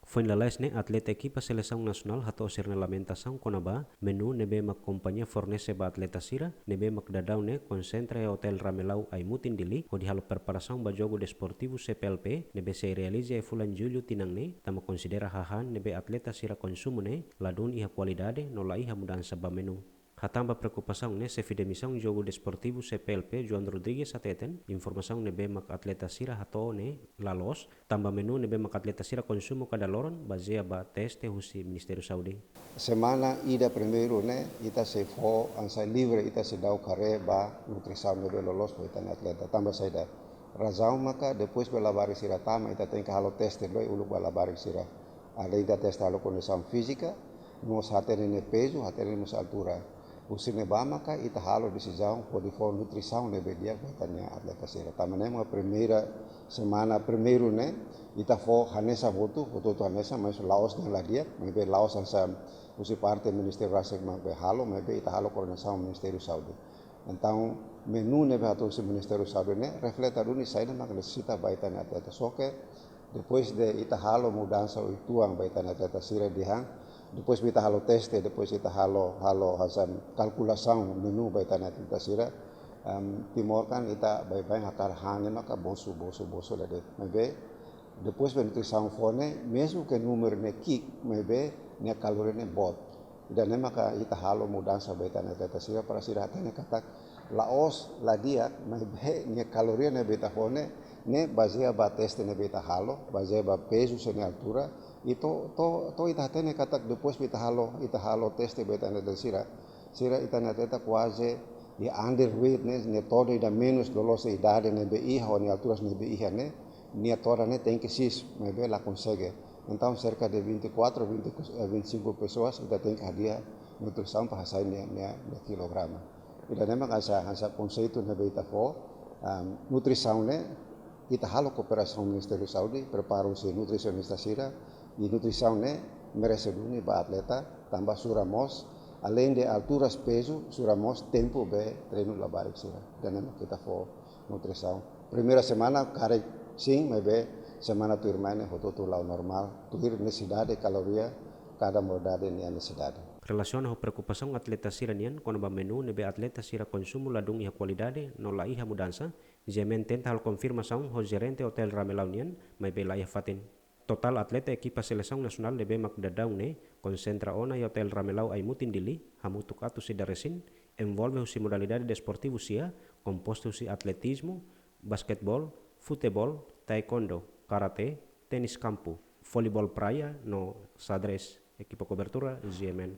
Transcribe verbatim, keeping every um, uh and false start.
Foin lalais ne'e, atleta ekipa selesaun nasionál hato'o sira-nia lamentasaun kona-ba menu ne'ebé mak kompañia fornese ba atleta sira, ne'ebé mak daudaun ne'e konsentra iha Hotel Ramelau Aimutin, Dili, hodi halo preparasaun ba Jogu Desportivu C P L P ne'ebé sei realiza iha fulan Jullu tinan ne'e, tanba konsidera hahán ne'ebé atleta sira konsumu ne'e ladún iha kualidade no la iha mudansa ba menu. Hatán ba preokupasaun ne'e, Xefe de Misaun Jogu Desportivu C P L P, João Rodrigues, hateten informasaun ne'ebé mak atleta sira hato'o ne'e la loos, tanba menu ne'ebé mak atleta sira konsumu kada loron bazeia ba teste husi Ministériu Saúde. Semana ida primeiru ne'e, ita sei fó, hanesan livre, ita seidauk haree ba nutrisaun ne'ebé loloos ba ita-nia atleta. Tanba saida? Razaun maka depois ba labarik sira tama, ita tenke halo teste dois uluk ba labarik sira. Além de teste halo kondisaun fízika, mós hatene nia pezu, hatene mós altura. Husi ne'ebá maka ita halo desizaun hodi fó nutrisaun ne'ebé di'ak ba ita-nia atleta sira. Tanba ne'e mak primeira semana primeiru ne'e, ita fó hanesan hotu, hotu-hotu hanesan, mas la'ós dehan la di'ak, maibé la'ós hanesan husi parte Ministériu rasik mak be halo, maibé ita halo koordenasaun Ministériu Saúde. Entaun, menu ne'ebé hato'o husi Ministériu Saúde ne'e refleta duni saida mak nesesita ba ita-nia atleta. Só ke depois de ita halo mudansa uitoan ba ita-nia atleta sira dehan, depois ita halo teste, depois ita halo, halo hanesan kalkulasaun menu ba ita-nia atleta sira, em, Timor kan ita baibain hakarak han ne'e maka bosu, bosu, bosu la de'it. Maibé, depois ba nutrisaun fó ne'e, mezmu ke númeru ne'e ki'ik, maibé nia kaloria ne'e boot. Ida-ne'e maka ita halo mudansa ba ita-nia atleta sira para sira hatene katak la'ós la di'ak, maibé nia kaloria ne'ebé ita fó ne'e, ne'e bazeia ba teste ne'ebé ita halo, bazeia ba pezu husi nia altura, i to'o, to'o, to'o ita hatene katak depois ita halo, ita halo teste ba ita-nia atleta sira, sira ita-nia atleta kuaze iha underweight ne'e, nia todan ida menus loloos idade ne'ebé iha, ho nia altura ne'ebé iha ne'e, nia todan ne'e tenke sis, maibé la konsege. Entaun, serka de vinte e quatro, vinte, eh, vinte e cinco pessoas, ita tenke hadi'a nutrisaun para hasai nia, nia, nia kilograma. Ida-ne'e mak hanesan, hanesan konseitu ne'ebé ita fó, em, nutrisaun ne'e, ita halo kooperasaun Ministériu Saúde, prepara husi nutrisionista sira, i nutrisaun ne'e merese duni ba atleta, tanba sura mós, além de altura, pezu, sura mós tempu be treinu labarik sira. Ida-ne'e mak ita fó nutrisaun. Primeira semana karik sin, maibé semana tuirmai ne'e hotu-hotu la'o normál, tuir nesesidade kaloria, kada modalidade nia nesesidade. Relasiona ho preokupasaun atleta sira-nian kona-ba menu ne'ebé atleta sira konsumu ladún iha kualidade no la iha mudansa, G M N tenta halo konfirmasaun ho jerente Hotel Ramelau nian, maibé la iha fatin. Totál atleta ekipa selesaun nasionál ne'ebé mak daudaun ne'e konsentra ona iha Hotel Ramelau Aimutin, Dili, hamutuk atus ida resin, envolve husi modalidade desportivu sia, kompostu husi atletizmu, basketeból, futeból, taekwondo, karate, tenis kampu, voleibol praia no xadrez. Ekipa kobertura, G M N.